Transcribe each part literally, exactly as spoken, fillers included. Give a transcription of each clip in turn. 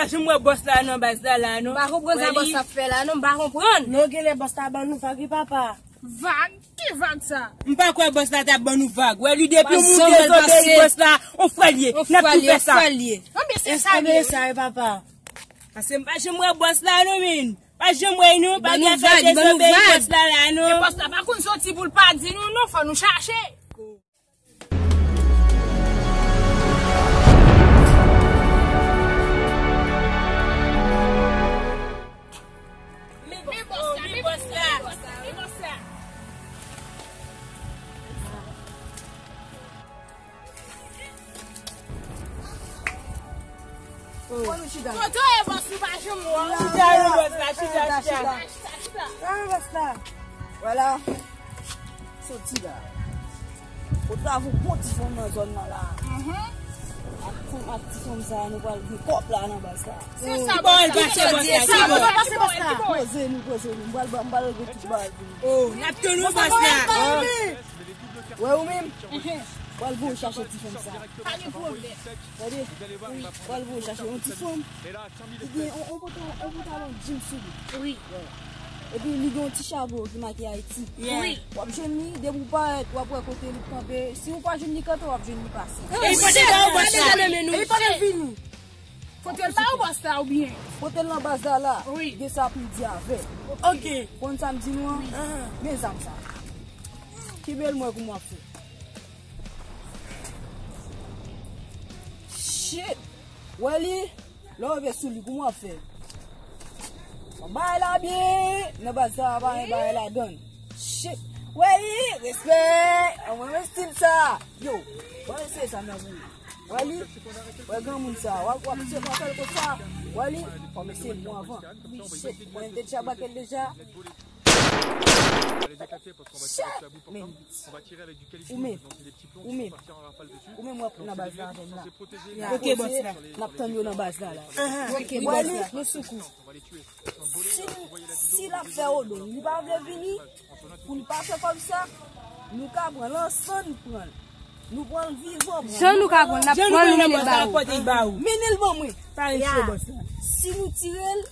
Pa janm wè bòs la nan baz la, la, non. M pa konprann sa bòs la ap fè la, non, m pa konprann. Non, genlè bòs la ban nou vag, wi, papa. Vag? Ki vag sa? M pa kwè bòs la t ap ban nou vag. Wè, li depi yon moun dezobeyi bòs la, on frè l ye. N ap tou fè sa. Anben, se sa li ye, wi, papa. Paske m pa janm wè bòs la, non, men. Pa janm wè, non, pa gen fè dezobeyi bòs la, la, non. E bòs la pa konn soti pou l pa di nou, non, fò nou chache. Men bòs la, men bòs la, men bòs la. Kote w ye, bòs, nou pa janm wè w. Chita, non, bòs la, chita, chita. Chita, chita. Sa, bòs la. Vwala. Soti la. Ou travay bon ti fanm nan zòn nan la. Ak fanm, ak ti fanm sa, nou pral gen kòb la nan baz la. Se sa, bòs la. Ki bò l pase, bòs la? Ki bò l pase, bòs la? Poze nou, poze nou. M pral ba, m pral gen tout bagay pou nou. Oh, n ap tann ou, bòs la. Wè ou menm? Pral voye chache ti fanm sa. Pa gen pwoblèm. Tande? Wi. Pral voye chache yon ti fanm. Li gen yon, yon pantalon, yon pantalon jeans sou li. Wi. Epi li gen yon ti chapo ki make Ayiti. Wi. W ap jwenn li, depi w parèt, w ap wè kote li kanpe. Si w pa jwenn li kanpe, w ap jwenn li pase. E li pote ba ou bòs la. E li pote vini. Pote l ba ou bòs la oubyen? Pote l nan baz la la. Wi. Gen sa pou l di avè l. Ok. Konn sa m di nou an? Wi. Men zam sa. Kenbe l mwen kòman w ap fè. Shit! Wè li, lè w rive sou li, kòman w ap fè? Bay la byen, nan baz sa, pa gen bagay ladann. Shit! Wè li, respè! An mwen, mwen stil sa. Yo, wè se sa m nan pou ou. Wè li, wè granmoun sa, w ap, w ap, w ap fè l konsa. Wè li, fò mesye l bon avan. Shit, mwen te djabake l deja. Shit! Men, ou menm, ou menm, ou menm w ap nan baz la avè m la. Ok, bòs la. N ap tann yo nan baz la, la. Ok, bòs la. Nou sou kou. Si, si l ap fè odon, li pa vle vini, pou l pa fè kòb sa, nou ka pran l ansanm, pran l. Nou pran l vivan, pran l. Jan nou ka pran l, n ap pran l, nou mennen l ba ou. Mennen l ban mwen. Pa riske, bòs la. Si nou tire l,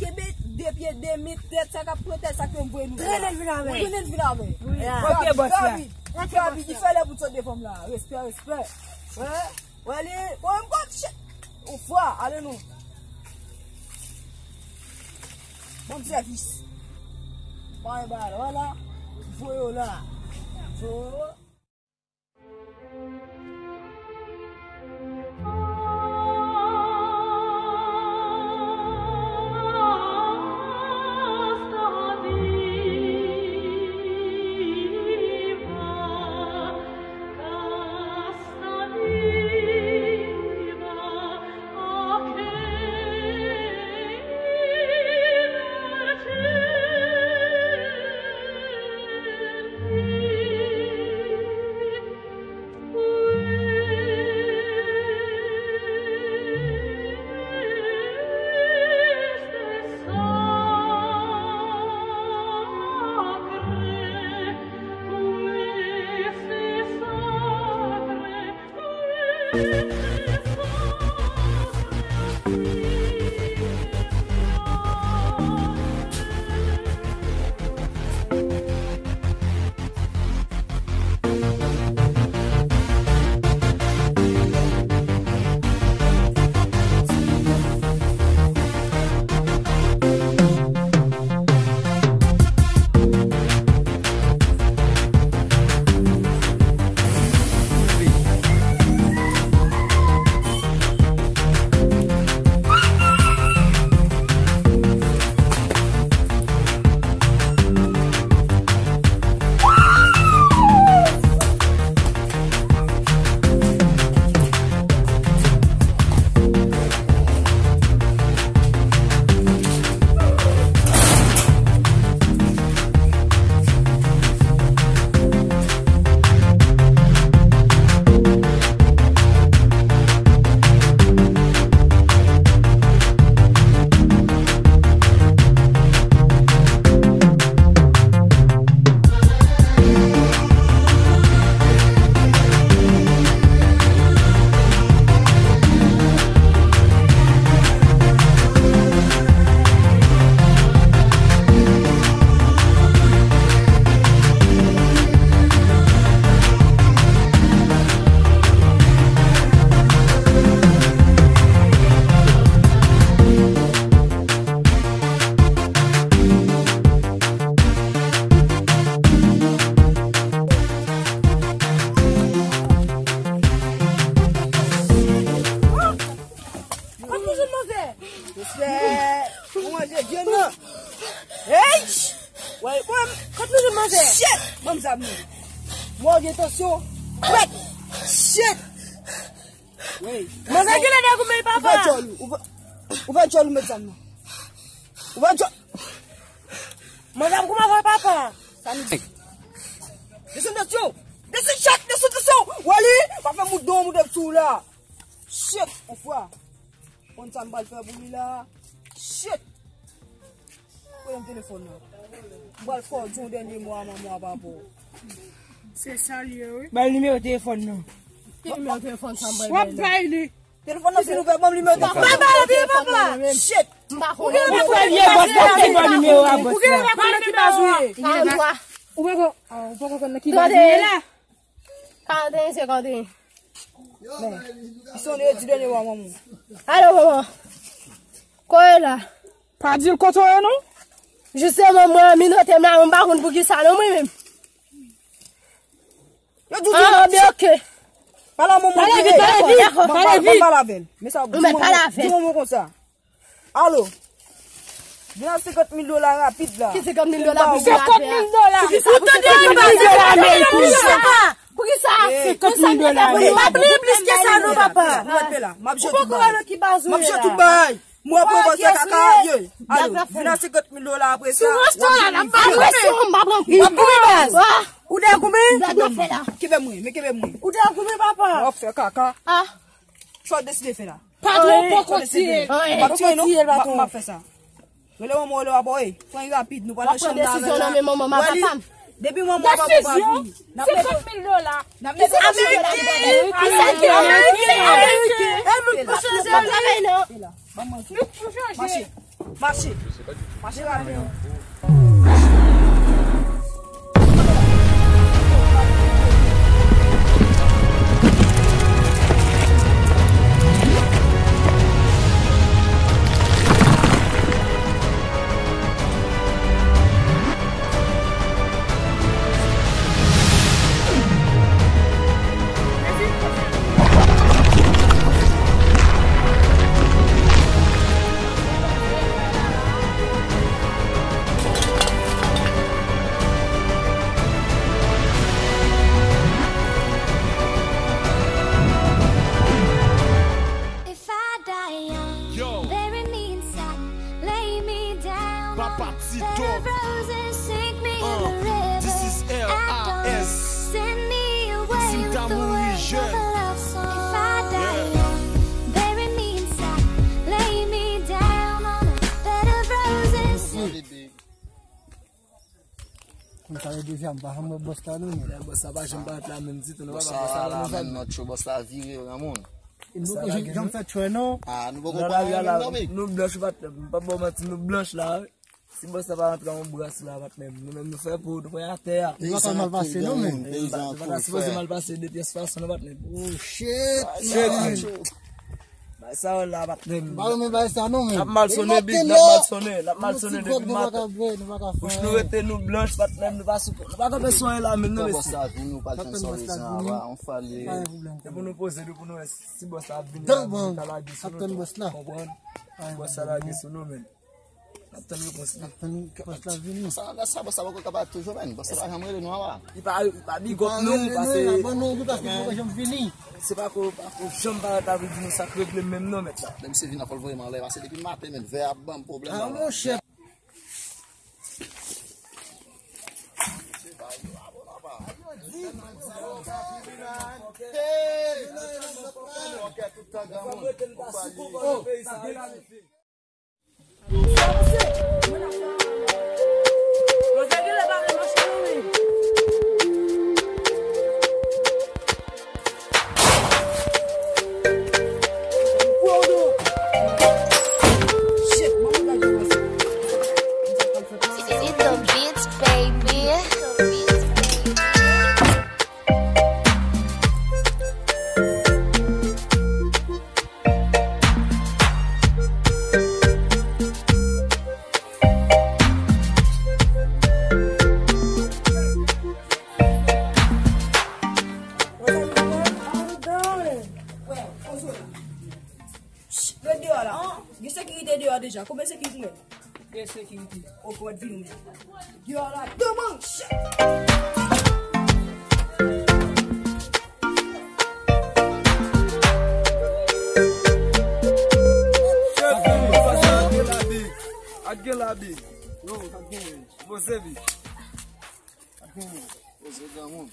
kenbe de pye, de mèt, tèt, sa k ap pran tèt, sa k yo voye nou la. Trennen l vin avè l. Trennen l vin avè l. Ok, bòs la. Gabi, Gabi, li fè lè pou sot devan m la. Respè, respè. Wè, wè li, wè m pap chèt. Ou fwa, ale nou. Bon sèvis. Pa yon bagay la, wè la. Voye yo la. Voye yo. Mwen gen tansyon. Wèt! Shit! Wi. Manzè genlè degoumen, papa. Ouvè djòl ou. Ouvè, ouvè djòl ou, met zam nan. Ouvè djòl. Manzè ap goumen avè papa. Sa nou di? Desann tansyon. Desann shit, desann tansyon. Wali, pa fè moudon, moudon sou la. Shit, on fwa. Konn sa m pral fè pou li la. Shit. Voye m telefòn nan. M pral fè w di yon dènye mo a manman w pa pou. Se sa l ye, wi. Bay nimewo telefòn nan. Ki nimewo telefòn sa m pral bay la? W ap bay li. Telefòn nan fin ouvè, ban m nimewo telefòn nan. Bay, bay li, papa. Shit. M pa konnen. Ou premye bòs la, ou te ban nimewo a bòs la. Ou genlè pa konnen ki baz ou ye. Ou poko, ou poko konn nan ki baz ou ye la. Karant e en senkant e en. Men, li sonnen, di dènye mo a manman. Alo, manman. Kote w ye la? Pa di l kote w ye, non. Jisteman, mwen, minote m la, mwen pa konn poukisa, non, mwen menm. Yo di, ah, ben, ok. Pale a manman. Pale vit, pale vit, pale vit. Ban m pale avè l. Men sa, di manman konsa. Alo. Vin ak senkant mil dola rapid la. Ki senkant mil dola pou senkant mil dola? Ou tande, senkant mil dola ameriken. Poukisa? Poukisa? Senkant mil dola ameriken. Pa bliye plis ke sa non, papa. Ou poko wè nan ki baz ou ye la. M ap jwe tout bagay. Mwen poko fè kaka ye. Alo, vin ak senkant mil dola apre sa. Sou restoran la, n ap pale. Mwen poko baz. Ou degoumen? Kenbe mwen, men kenbe mwen. Ou degoumen, papa? W ap fè kaka. Sa w deside fè la? Patwon poko tiye l. Patwon tiye l, patwon. M ap fè sa. Rele manman w, rele papa w, ey. Pran rapid, nou pral nan chanm nan avè l la. Wali, depi manman w papa m pa vini. Desizyon? Senkant mil dola. N ap mete ameriken. Ameriken. Ameriken. Ameriken. Ey, nou pa chanje. Ban m manje. Mache. Mache. Mache rapid. If I die young, yo, bury me in satin, lay mi down on a bed of roses, sink mi in the river at dawn, send mi away with the words of a love song. If I die young, bury me in satin, lay mi down on a bed of roses. Konn sa yo deja, m pa janm wè bòs la non, men. Lè bòs la pa janm parèt la menm ditou, nou pa wè bòs la la menm. Bòs la la menm, non, tchou, bòs la vire, granmoun. E nou poko janm fè tchwè non. Ah, nou poko pran anyen menm non, men. Nou blanch, patnè m, m p ap ba w manti, nou blanch la, wi. Si bòs la pa rantre an bras la, patnè m, nou menm nou fè pou nou pran atè a. Nou pa ka mal pase non, men. Nou pa ta sipoze mal pase de pyès fason non, patnè m. Oh shit, man. Bay sa yo la, patnè m. M pa renmen bay sa non, men. N ap mal sonnen, big, n ap mal sonnen, n ap mal sonnen depi maten. Bouch nou rete nou blanch, patnè m, nou pa sou, nou pa kanpe sou anyen la menm non, mesye. Bòs la vini, ou pa t jwenn sa w bezwen anba, on fale. Se pou nou poze nou, pou nou wè si bòs la ap vini la, nou ka lage sou nou tou, konprann? Bòs la lage sou nou, men. N ap tann repons li. N ap tann repons la vini. Sa, sa, sa, sa poko kapab toujou, men. Bòs la pa janm rele nou anba. Li pa, li pa big up nou, paske li pa janm vini. Se pako, pako janm parèt la pou di nou sa k regle menm non, mèt la. Lè misye vin la, fò l voye m anlè, paske depi maten, men, vè ap ban m pwoblèm la. Ah, monchè. It's the beats, baby. Ret deyò la. Gen sekirite deyò deja. Konbyen sekirite? Gen sekirite. Ok, w ap vini menm. Deyò la, demen. Yo, sa genyen. Poze, bi. Sa genyen. Poze, granmoun.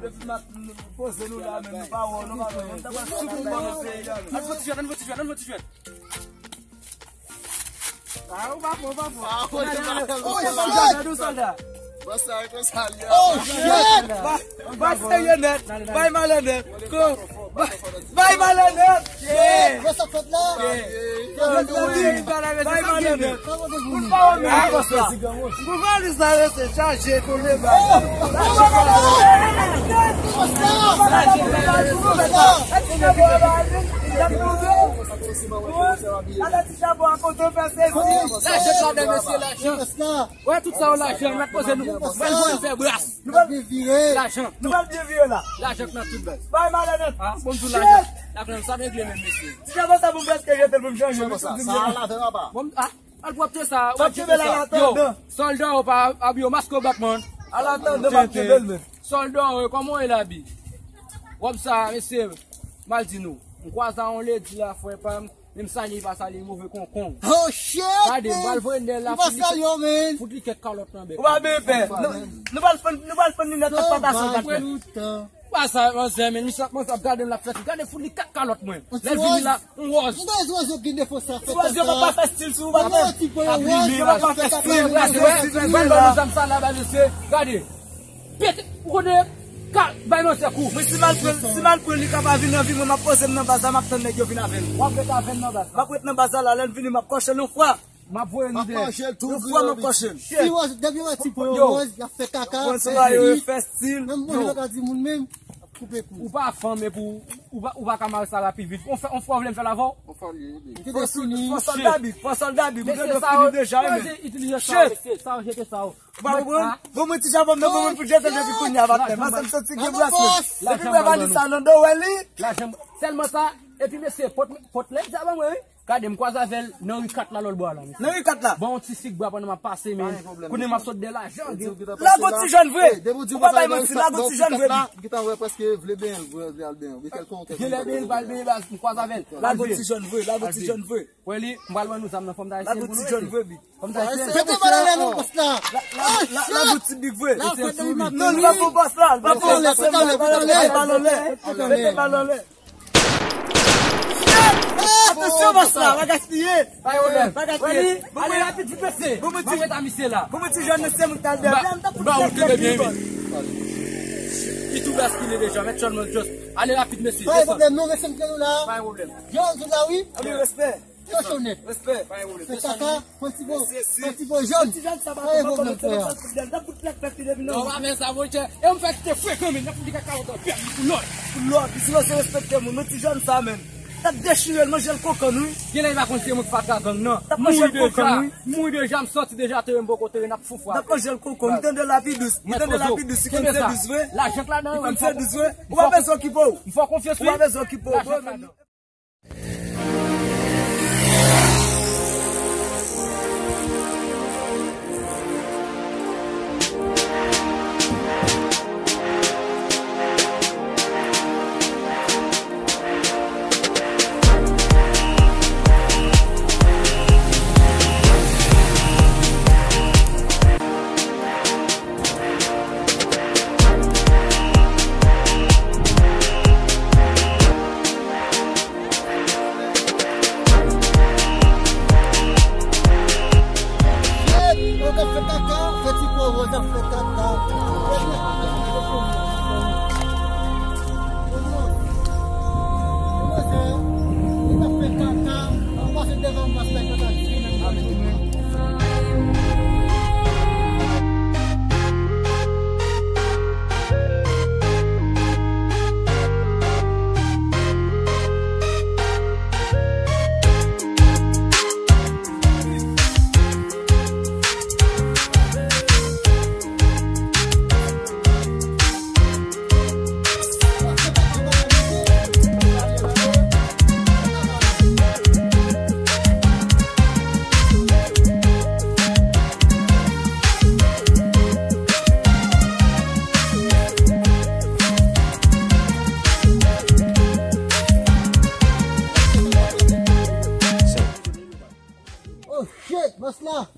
Depi maten, nou poze nou la, men nou pa wè, nou pa wè. Nou ta pral sou pou nou peyi a. Ann fè ti jwèt, ann fè ti jwèt, ann fè ti jwèt. Ah, ou pa fò, ou pa fò. Ah, ou pa fò. Oh, shit! Dousan la. Bon, sa, konsa li ye. Oh, shit! Bay serye nèt. Bay malè nèt. Ko, bay, bay malè nèt. Yeah. What's up, la? Yeah. Bay malè nèt. Pou pa wè men konsa. Pou valise la rete chaje, kole ba. Ala ti chabon a kote w fè sezi. Lajan ladan, mesye, lajan. Wè tout sa yo lajan, nou mèt poze nou. Mwen jwenn fè bras. Nou pral byen vire. Lajan. Nou pral byen vire la. Lajan k nan tout baz. Bay malè nèt. Ah, bon, m di w lajan. Lajan sa regle menm, mesye. Ti chabon sa pou m prèske jete l pou m chanje. Sa, sa, sa, la, fè papa. Bon, ah. Al pwòpte sa, w ap kenbe l alatandan. Yo, sòlda yo pa abiye yo maske yo bat, man. Alatandan, m ap kenbe l, men. Sòlda yo, kòman w ye la, bi? Wòb sa, mesye, m al di nou. M kwaze a yon ledi la, frè pa m, men m salye, li pa salye, move konkon. Oh, shit, man. Gade, m pral voye nèg la, fout li kèk, fout li kèk kalòt nan bèk. Ou pa byen pè. Nou, nou pral fann, nou pral fann linèt ak pantason, patnè. Pa sa, manzè, men, misye ap, manzè ap gade m, l ap fè, gade fout li kat kalòt mwen. Lè l vini la, yon wòz. Yon wòz, wòz yo gen defo sa, fè wòz yo pa fè stil sou ou, patnè. Yon ti pwen yon wòz yo pa fè stil. Gade, wè, wè, wè, wè, zam sa la, ba mesye, gade. Pete, ou konnen, ka, bay manzè kou. Mwen si m al pran, si m al pran li ka pa vin nan vi mwen, m ap poze m nan baz la, m ap tann nèg yo vin avè l. W ap ret avè l nan baz la. M ap ret nan baz la, lè l vini, m ap kòche l yon fwa. M ap voye nou de. Yon fwa m ap kòche l. Si wòz, depi wè ti pwen yo wòz, y ap fè kaka, fè stil. Menm bonjou yo ka di moun menm, koupe kou. Ou pa fanm epi ou, ou pa, ou pa ka mare sa rapid vit. On fè, on fwa w vle m fè l avè w? On fwa l ye, wi. Fò sòlda bib, fò sòlda bib. Ou te dwe fini deja, wi, men. Itilize sa, mesye, sa, jete sa. Ou pa konprann? Bon, mwen ti chabon nan, bon, mwen pou jete l depi kounye a, patnè. Mwen santi gen bras, men. Depi mwen pa li sa nan do, wè li. Lajan, sèlman sa, epi mesye, pot, pot lèd sa ban mwen, wi. Gade, m kwaze avè l nan ri kat la, lòt bò a la, mesye. Nan ri kat la? Bon, yon ti sik bwa pandan m ap pase, men kounye a m ap sot de lajan. Lago ti jòn vre. Ou pa bay manti, lago ti jòn vre, bi. Gentan wè prèske vle benyen l, vle al benyen l. Genlè benyen l, pral benyen baz, m kwaze avè l. Lago ti jòn vre, lago ti jòn vre. Wè li, m pral ban nou zam nan, fò m ta eseye pou nou rete. Lago ti jòn vre, bi. Fò m ta eseye. Pete pa nan lè non, bòs la. Lago ti big vre. Non, li pa pou bòs la, li pa pou bòs la. Pete pa nan lè. Pete pa nan lè. Atansyon, bòs la, pa gaspiye. Pa gaspiye. Ale rapid, vit mesye. Bon, mwen ti, mwen ta misye la. Bon, mwen ti jòn mesye, mwen t al dèyè. M ta fout tèt byen. Li tou baskile deja, mèt sèlman just. Ale rapid, mesye. Pa gen pwoblèm, nou resèm kè nou la. Pa gen pwoblèm. Yo, nou la, wi. Anpil respè. Yo, chonèt. Respè. Pa gen pwoblèm. Fè kaka. Pran ti bo, pran ti bo jòn. Ti jòn sa pa bon, pran ti jòn sa. Nan fout plèk plèk li depi nan. Non, pa fè sa, monchè. E m fè kite frekan, men nan fout li ka kalòt an pèp li pou lòd. Pou lòd, li sipoze respekte moun, non ti jòn sa, men. T ap dechire l, manje l kokan, wi. Genlè li pa konn se mwen k fatra gang nan. T ap manje l kokan, wi. Mouri deja, m sòti deja, teren m poko tere, n ap foufwa. T ap manje l kokan, li tande lapidous, li tande lapidous, li konn se dous vre. Lajan k ladan, li konn se dous vre. Ou pa bezwen okipe w. M fè w konfyans, wi. Ou pa bezwen okipe w. Lajan k ladan.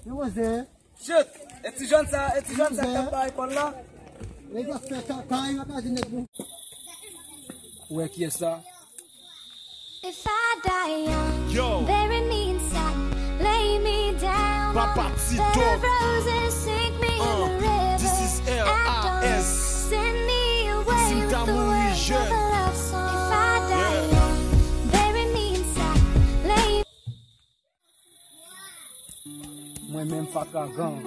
Yo, manzè. Shit! E ti jèn sa, e ti jèn sa k ap bay kòl la. Nèg ap fè kaka, yo pa di nèg bon. Ou wè kiyès sa? If I die young, yo, bury me in satin, lay me down. Papa on T-Dog. Bed of roses, sink me in the river. This is L I S. At dawn, send me away with the words of a love song. If I die young, bury me in satin, lay Mwen menm, Fatra Gang.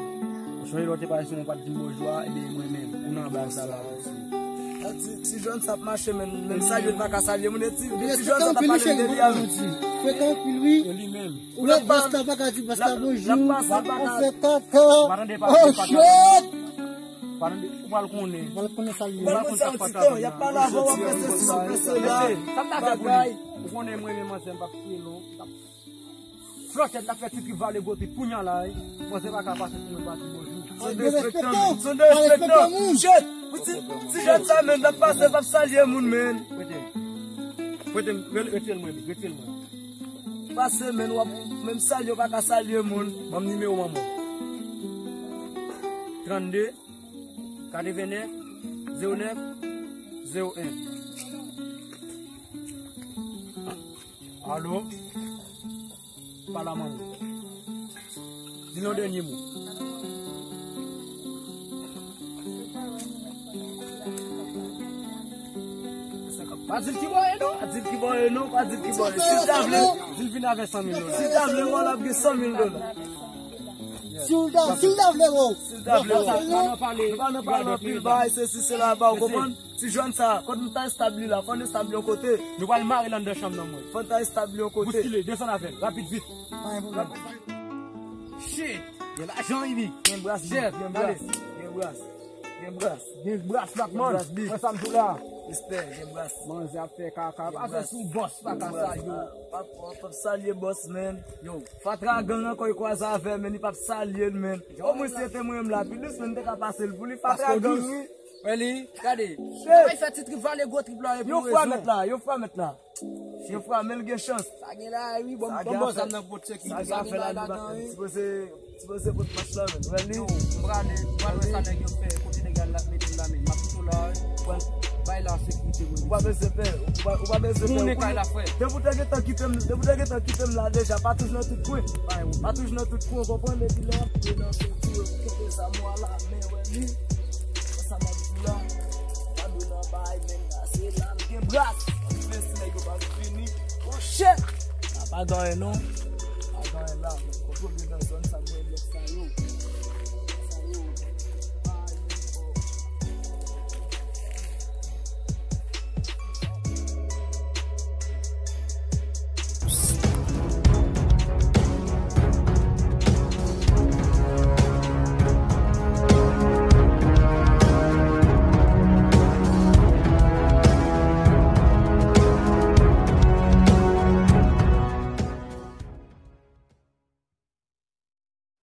Ou sonje lè w te pale sou mwen, ou pa t di m bonjou a, ebyen, mwen menm, ou nan bagay sa la. Ti, ti jèn sa ap mache, men, menm salye l pa ka salye moun, e ti, ti jèn sa t ap pale m de li a menm. Frekan anpil, wi. E li menm. Ou lè bòs la pa ka di bòs la bonjou. L ap pase, l pa ka. Ou fè kaka. Oh, shit! Pa tande, ou pral konnen. Ou pral konnen salye. Ou pral konnen sa k pase. Y ap pale avè w, w ap fè sesi, w ap fè sela. Sa m ta fè pou li? Ou konnen mwen menm, manzè, m p ap kriye non. Flòtèt la fè ti trip vale gwo trip kounya la, wi. Bon, se pa ka pase pou mwen pa di bonjou. Son derespektan, son derespektan. Shit! Pou ti, ti jèn sa menm, l ap pase, l ap salye moun, men. Prete m. Prete m, re-, retire l mwen, retire l mwen. Pase, men, w ap, menm salye, w pa ka salye moun. Ban m nimewo manman w. Trannde, katrevennèf, zewo nèf, zewo en. Alo? Pale a manman. Di l yon dènye mo. Pa di l ki bò ye non, pa di l ki bò ye non, pa di l ki bò ye. Si l ta vle, di l vin avèk san mil dola. Si l ta vle, wè, l ap gen san mil dola. Si l ta, si l ta vle, wè. Si l ta vle, wè. Nou pa nan pale anpil bagay, sesi, sela, ba, ou konprann? Ti jèn sa, kote nou ta estab li la, fò n estab li yon kote. Nou pral mare l anndan chanm nan mwen. Fò n ta estab li yon kote. Bouskile, desann avè l, rapid, vit. Pa gen pwoblèm. Shit, gen lajan, wi. Gen bras, gen bras, gen bras. Gen bras. Gen bras, Blackman. Gen bras, big. Wè sa m di w la. Respè, gen bras. Manzè ap fè kaka. Gen bras. Pase sou bòs, pa ka salye. Pa, pa, pa salye bòs, man. Yo. Fatra Gang ankò, li kwaze avè m, men li p ap salye l, man. Omwen si se te mwen menm la, pi dous, man, m te ka pase l pou li. Fatra Gang, wi. Wè li, gade. Shit. Ay fè ti trip vale gwo trip la, e pou rezon. Yon fwa mèt la, yon fwa mèt la. Yon fwa, men l gen chans. Sa gen la, wi, bon, bon, bon, zam nan pot sekirite, sa gen la ladan, wi. Sipoze, sipoze pot match la, men. Wè li. Yo, m prale, m pral wè sa nèg yo fè, kote nèg yo al la, mete l la, men. M ap tou la, wi. Bay la sekirite, wi. Ou pa bezwen pè, ou pa, ou pa bezwen pè. Tounen kay la, frè. Depi w te gentan kite m, depi w te gentan kite m la deja, pa touch nan tout kwen. Pa touch nan tout kwen, w konprann, epi lè w ap pran nan senti, ou kenbe zam ou a la men, wè li. Sa m ap di la, pa dwe nan bay, men la, se la m gen bras. Anplis, nèg yo pa vini. Oh, shit! Sa pa gen anyen, non.